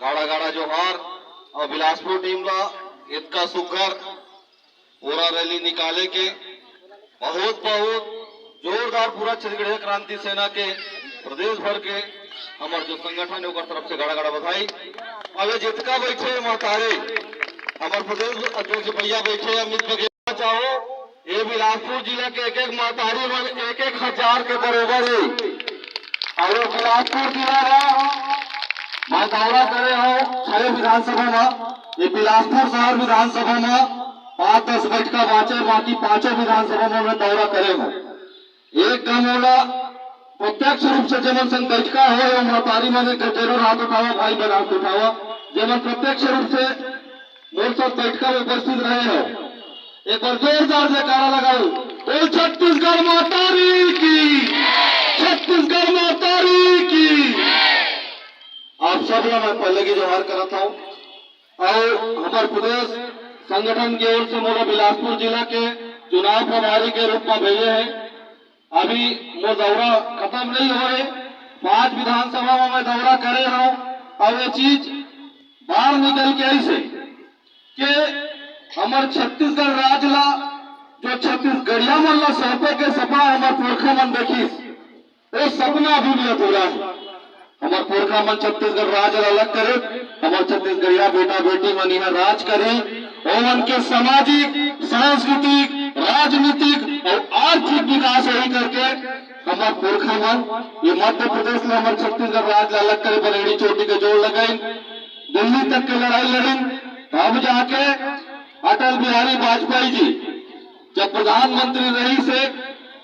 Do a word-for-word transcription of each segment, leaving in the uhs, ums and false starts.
गाड़ा गाड़ा जोहार। और बिलासपुर टीम ला इतका सुघर पूरा रैली निकाले के बहुत बहुत जोरदार पूरा छत्तीसगढ़िया क्रांति सेना के प्रदेश भर के हमर जो संगठन है ओकर तरफ से गाड़ा गाड़ा बधाई। अब ये जितका बैठे महतारी, हमर प्रदेश अध्यक्ष भैया बैठे अमित बघेल, चाहो ये बिलासपुर जिला के एक एक महतारी मन एक एक हजार के बरोबर है। और ये बिलासपुर जिला ला मैं दौरा करे हूँ छह विधानसभा में, ये बिलासपुर शहर विधानसभा में पाँच दस बैठका बाँचे, बाकी पाँचों विधानसभा में मैं दौरा करे हूँ। एक का मोला प्रत्यक्ष रूप से जेमन संग बैठका हो, वो महतारी मन एक जरूर हाथ उठावा, भाई बहन हाथ उठावा, जेमन प्रत्यक्ष रूप से मोर साथ बैठका में उपस्थित रहे हो। एक बार जोरदार जयकारा लगाओ, बोल छत्तीसगढ़ महतारी की, छत्तीसगढ़ महतारी की। आप सब ला मैं पहले की जोहार करत हूँ। और हमारे प्रदेश संगठन के ओर से मोला बिलासपुर जिला के चुनाव प्रभारी के रूप में भेजे हैं। अभी मोर दौरा खत्म नहीं होए, पांच विधानसभा में मैं दौरा करे हूँ। और ये चीज बाहर निकल के ऐसे कि हमर छत्तीसगढ़ राज ला, जो छत्तीसगढ़िया मन ला सौंपे के सपना हमर पुरखा मन देखिस, वो सपना अभी भी अधूरा है। हमर पुरखा मन छत्तीसगढ़ राज ला अलग करे, हमर छत्तीसगढ़िया बेटा बेटी मन यहाँ राज करी, ओमन के सामाजिक, सांस्कृतिक, राजनीतिक और आर्थिक विकास होही करके हमर पुरखा मन ये मध्य प्रदेश ला हमर छत्तीसगढ़ राज ला अलग करे बर एड़ी चोटी के जोर लगाइन, दिल्ली तक के लड़ाई लड़िन, तब जाके अटल बिहारी वाजपेयी जी जब प्रधानमंत्री रहिस हे,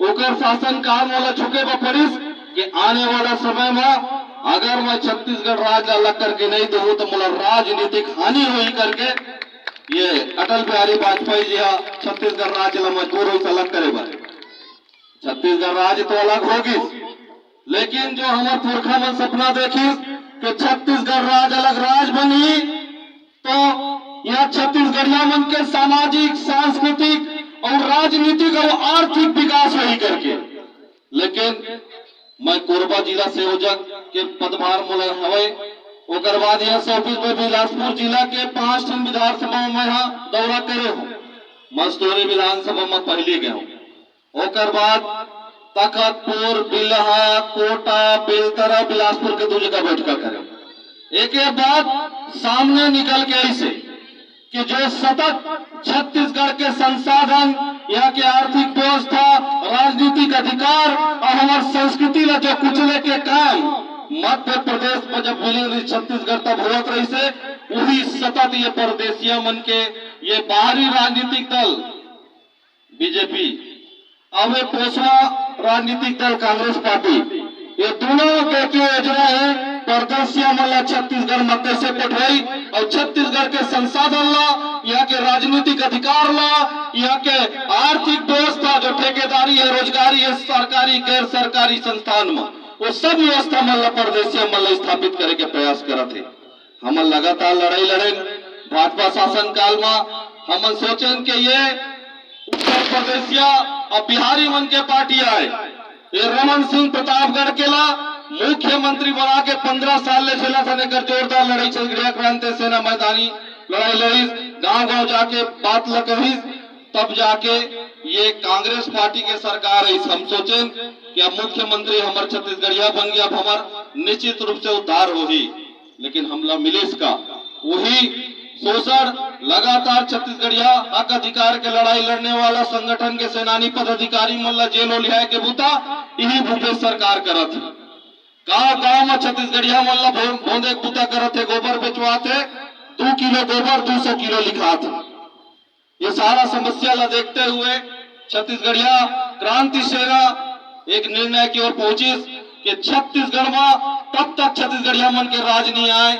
ओकर शासनकाल मोला झुके बर पड़िस कि आने वाला समय में अगर मैं छत्तीसगढ़ राज ला अलग करके नहीं दूँ तो मोला राजनीतिक हानि होही करके ये अटल बिहारी वाजपेयी जी हा छत्तीसगढ़ राज्य ला मजबूर होइस अलग करे बर। छत्तीसगढ़ राज्य तो अलग होगिस, लेकिन जो हमर पुरखा मन सपना देखिस कि छत्तीसगढ़ राज अलग राज बनही, तो यहाँ छत्तीसगढ़िया मन के सामाजिक, सांस्कृतिक और राजनीतिक और आर्थिक विकास होही करके। लेकिन मैं कोरबा जिला संयोजक के पदभार मोला हवय, ओकर बाद यहाँ से ऑफिस में बिलासपुर जिला के पांच ठन विधानसभा में मैं हा दौरा करे हूँ। मस्तूरी विधानसभा में पहली गए हूँ, ओकर बाद तखतपुर, बिल्हा, कोटा, बेलतरा, बिलासपुर के दू जगह बैठका करे। एके बाद सामने निकल के ऐसे कि जो सतत छत्तीसगढ़ के संसाधन, यहाँ के आर्थिक व्यवस्था, राजनीतिक अधिकार और हमार संस्कृति ला जो कुचले के काम मध्य प्रदेश में जब विलीन रही छत्तीसगढ़ तब होत रही से, वही सतत ये परदेसिया मन के ये बाहरी राजनीतिक दल बीजेपी, अब ये पोसवा राजनीतिक दल कांग्रेस पार्टी, ये दोनों के के योजना है परदेसिया मन ला छत्तीसगढ़ में कैसे पठवाई और छत्तीसगढ़ के संसाधन ला, यहाँ के राजनीतिक अधिकार ला, यहाँ के आर्थिक व्यवस्था जो ठेकेदारी है, रोजगारी है, सरकारी गैर सरकारी संस्थान में वो सब व्यवस्था मन ला परदेसिया मन ला स्थापित करे के प्रयास करत है। हमन लगातार लड़ाई लड़ेन। भाजपा शासन काल में हमन सोचेन कि ये उत्तर प्रदेशिया और बिहारी मन के पार्टी आए, ये रमन सिंह प्रतापगढ़ के ला मुख्यमंत्री बना के पंद्रह साल ले झेला था, एकर जोरदार लड़ाई छत्तीसगढ़िया क्रांति सेना मैदानी लड़ाई लड़ीस, गांव गांव जाके बात ल कहिस, तब जाके ये कांग्रेस पार्टी के सरकार है। हम सोचेन कि अब मुख्यमंत्री हमर छत्तीसगढ़िया बन गया, अब हमर निश्चित रूप से उद्धार होही। लेकिन हमला मिलिस का? वही शोषण, लगातार छत्तीसगढ़िया हक अधिकार के लड़ाई लड़ने वाला संगठन के सेनानी पदाधिकारी मन ला जेल ओलियाए के बूता इही भूपेश सरकार करत हे। गांव गांव में छत्तीसगढ़िया मन ला भो-, भोंदे के बूता करत हे, गोबर बेचवात हे, दू किलो गोबर दू सौ किलो लिखात हे। ये सारा समस्या ला देखते हुए छत्तीसगढ़िया क्रांति सेना एक निर्णय की ओर पहुंचिस कि छत्तीसगढ़ में तब तक छत्तीसगढ़िया मन के राज नहीं आए,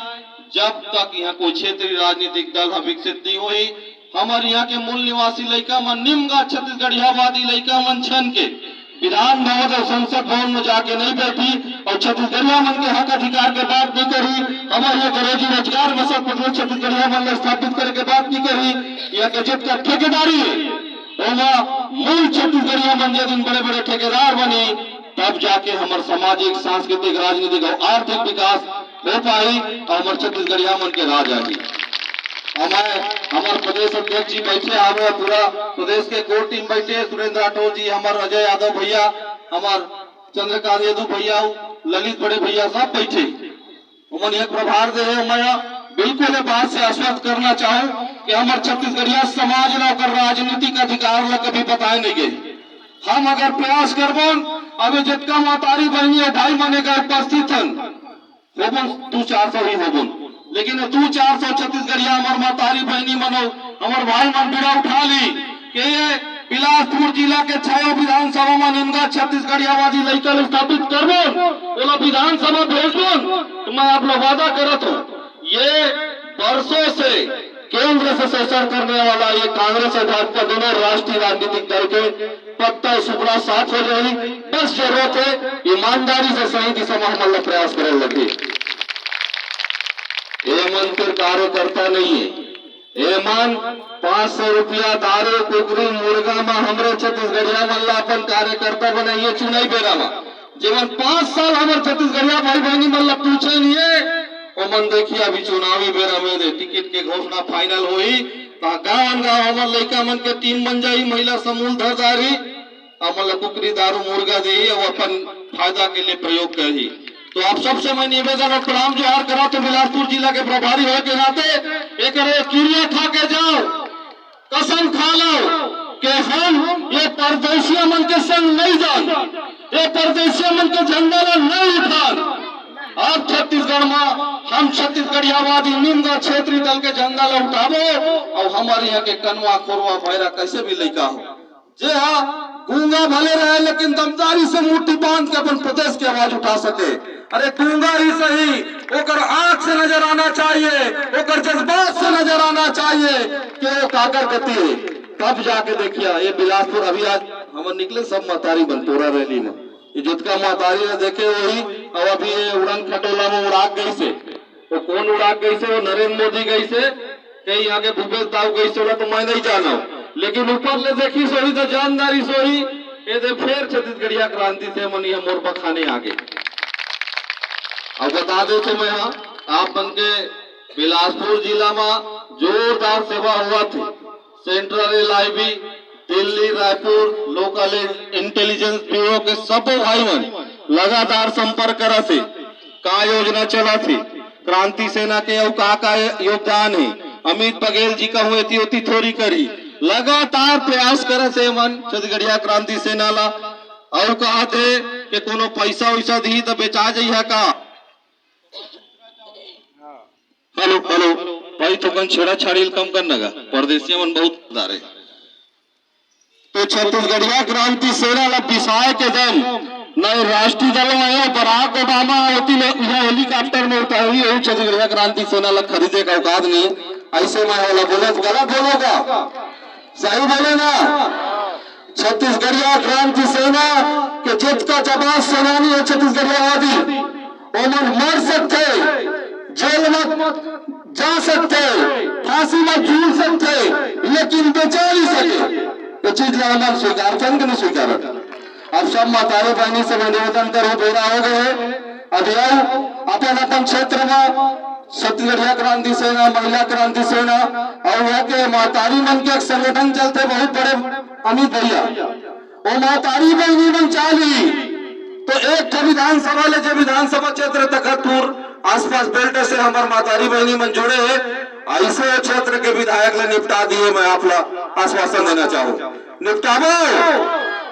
जब तक यहाँ कोई क्षेत्रीय राजनीतिक दल ह विकसित नहीं होही। हमर यहाँ के मूल निवासी लइका मन, निमगा छत्तीसगढ़ियावादी लइका मन छन के विधान भवन और संसद भवन में जाके नहीं बैठी और छत्तीसगढ़िया मन के हक अधिकार के बात नहीं करी, हमारे यहाँ के रोजी रोजगार में सब कुछ छत्तीसगढ़िया मन में स्थापित करे के बात नहीं करी। यहाँ के जितना ठेकेदारी है, ओमा मूल छत्तीसगढ़िया मन जे दिन बड़े बड़े ठेकेदार बनी, तब जाके हमर सामाजिक, सांस्कृतिक, राजनीतिक और आर्थिक विकास हो पाही, तो हमर छत्तीसगढ़िया मन के राज आही। और मैं, हमर प्रदेश अध्यक्ष जी बैठे हवे, पूरा प्रदेश के कोर टीम बैठे, सुरेंद्र राठौर जी, हमर अजय यादव भैया, हमर चंद्रकांत यदु भैया, ललित बड़े भैया, सब बैठे। उमन एक प्रभार दे हे। मैं बिल्कुल ये बात से आश्वस्त करना चाहूँ कि हमर छत्तीसगढ़िया समाज ला ओकर राजनीतिक अधिकार ला कभी बताए नहीं गए। हम अगर प्रयास करबन, अभी जितना महतारी बहनी और भाई मन एकर उपस्थित हन, होबन दू चार सौ ही होबन, लेकिन दू चार सौ छत्तीसगढ़िया हमर महतारी बहनी मन, हमर भाई मन बीड़ा उठा ली कि ये बिलासपुर जिला के छह विधानसभा में निमगा छत्तीसगढ़ियावादी लइका ल स्थापित करबन, ओला विधानसभा भेजबन, तो मैं आप ला वादा करत हूँ, ये बरसों से केंद्र से शोषण करने वाला ये कांग्रेस और भाजपा दोनों राष्ट्रीय राजनीतिक दल के पत्ता सुपड़ा साफ हो जाही। बस जरूरत है ईमानदारी से सही दिशा में हमन ला प्रयास करे लगे। ये मन फिर कार्यकर्ता नहीं है, ये मन पाँच सौ रुपया दारू, कुकरी, मुर्गा में हमरे छत्तीसगढ़िया मन ला अपन कार्यकर्ता बनाइए चुनावी बेरा में। जेमन पाँच साल हमर छत्तीसगढ़िया भाई बहनी मन ला पूछे नहीं है, ओमन देखिए अभी चुनावी बेरा में दे टिकट के घोषणा final होही, तो गाँव गाँव हमर लइका मन के टीम बन जाही, महिला समूह धर डारही, हमन ला कुकरी दारू मुर्गा देही और अपन फायदा के लिए प्रयोग करही। तो आप सबसे मैं निवेदन और प्रणाम जोहार करा तो बिलासपुर जिला के प्रभारी होए के नाते एक किरिया खा के जाओ, कसम खा लो कि हम ये परदेसिया मन के संग नहीं जान, ये परदेसिया मन के झंडा ला नहीं उठान। अब छत्तीसगढ़ में हम छत्तीसगढ़ियावादी निमगा क्षेत्रीय दल के झंडा ला उठाबो और हमारे यहाँ के कनवा खोरवा भैरा कैसे भी लइका हो, जे हा गूंगा भले रहे लेकिन दमदारी से मुट्ठी बांध के अपन प्रदेश की आवाज उठा सके। अरे गूंगा ही सही, ओकर आंख से नजर आना चाहिए, ओकर जज्बात से नजर आना चाहिए कि वो काकर गति है। तब जाके देखिया ये बिलासपुर अभी आज हमर निकले सब महतारी बन पूरा रैली में। ये जितका महतारी है देखे वही, अब अभी ये उड़न खटोला में उड़ा गई से, वो कौन उड़ा गई से, वो नरेंद्र मोदी गई से, कहीं यहाँ के भूपेश दाऊ गई से, तो मैं नहीं जाना हूँ। लेकिन ऊपर ले देखी सोही तो जानदारी सोही, ये दे फिर छत्तीसगढ़िया क्रांति से मन ये मोर बखाने आगे। अब बता दे तो मैं हाँ, आप मन के बिलासपुर जिला में जोरदार सेवा हुआ थी। Central LIB, Delhi, Raipur, local intelligence bureau के सबो भाई मन लगातार संपर्क करा से, का योजना चला थे, क्रांति सेना के अउ का का योगदान है, अमित बघेल जी कहूँ एती ओती थोड़ी करी, लगातार प्रयास करा से मन छत्तीसगढ़िया क्रांति सेना ला। अउ कहा थे कि कोनो पैसा वैसा दी तो बेचा जइहा का। हेलो, हेलो, भाई थोकन छेड़ा छाड़ी ल कम करना गा, परदेसिया मन बहुत बता रहे। तो छत्तीसगढ़िया क्रांति सेना ला बिसाए के दम, नहीं राष्ट्रीय दल में हो, बराक ओबामा होती ले, यह हेलीकॉप्टर में उतारी हो, छत्तीसगढ़िया क्रांति सेना ला खरीदे का औकात नहीं। ऐसे में होला बोले तो गलत बोलोगा, सही बोले ना? छत्तीसगढ़िया क्रांति सेना के जितका जबाज सेनानी है छत्तीसगढ़ियावादी, ओमन मर सकथे, जेल में जा सकथे, फांसी में झूल सकथे, लेकिन बेचा नहीं सके। ये चीज ला हमन स्वीकार करन कि नहीं स्वीकार? अब सब महतारी बहनी से मैं निवेदन करूँ, बेरा हो गए, अब आओ अपन अपन क्षेत्र में छत्तीसगढ़िया क्रांति सेना, महिला क्रांति सेना और यहाँ के महतारी मन के एक संगठन चलते बहुत बड़े अमित भैया, वो महतारी बहनी मन चाली तो एक ठो विधानसभा ले जे विधानसभा क्षेत्र तखतपुर आसपास बेल्ट से हमर महतारी बहनी मन जुड़े हैं, ऐसे क्षेत्र के विधायक ले निपटा दिए, मैं आप ला आश्वासन देना चाहूँ। निपटाबो,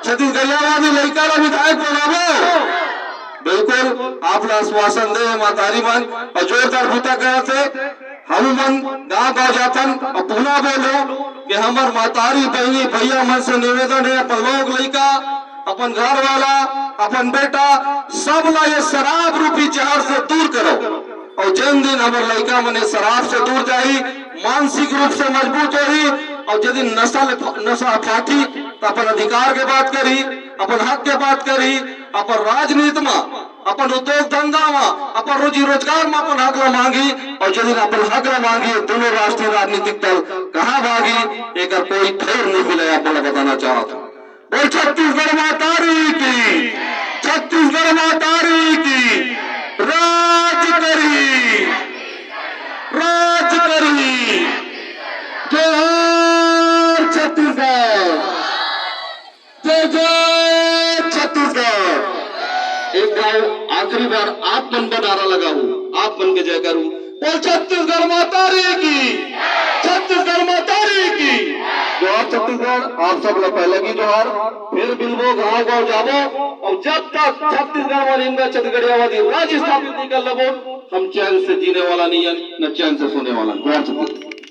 छत्तीसगढ़ियावादी लइका ला विधायक बनाबो। बिल्कुल, आप ला आश्वासन दे महतारी मन और जोरदार बूता करत हे। हम मन गांव गांव जाथन और पुनः बोलो कि हमर महतारी बहनी भैया मन से निवेदन है, अपन लोग लइका, अपन घर वाला, अपन बेटा, सब ला ये शराब रूपी जहर से दूर करो। और जिन दिन हमर लइका मन ये शराब से दूर जाही, मानसिक रूप से मजबूत होही, और जिन दिन नशा ले, नशा फाटी, तो अपन अधिकार के बात करी, अपन हक के बात करी, अपन राजनीति में, अपन उद्योग धंधा में, अपन रोजी रोजगार में अपन हक ला मांगी, और जिन दिन अपन हक ला मांगी, दोनों राष्ट्रीय राजनीतिक दल कहाँ भागी, एकर कोई ठौर नहीं मिले, आप बोला बताना चाहत हूँ। बोल छत्तीसगढ़ महतारी की, छत्तीसगढ़ महतारी की। राज करही, राज करही। जोहार छत्तीसगढ़, जय जय छत्तीसगढ़। एक बार आखिरी बार आप मन बर नारा लगाहू, आप मन के जय करू, बोल छत्तीसगढ़ माता री की, छत्तीसगढ़ माता री की। जोहार छत्तीसगढ़, आप सब ला पहले की जोहार। फिर मिलबो, गांव गांव जाबो, और जब तक छत्तीसगढ़ मा रेंगना छत्तीसगढ़ियावादी राज स्थापित नहीं कर लेबो, हम चैन से जीने वाला नहीं है, न चैन से सोने वाला। जोहार छत्तीसगढ़।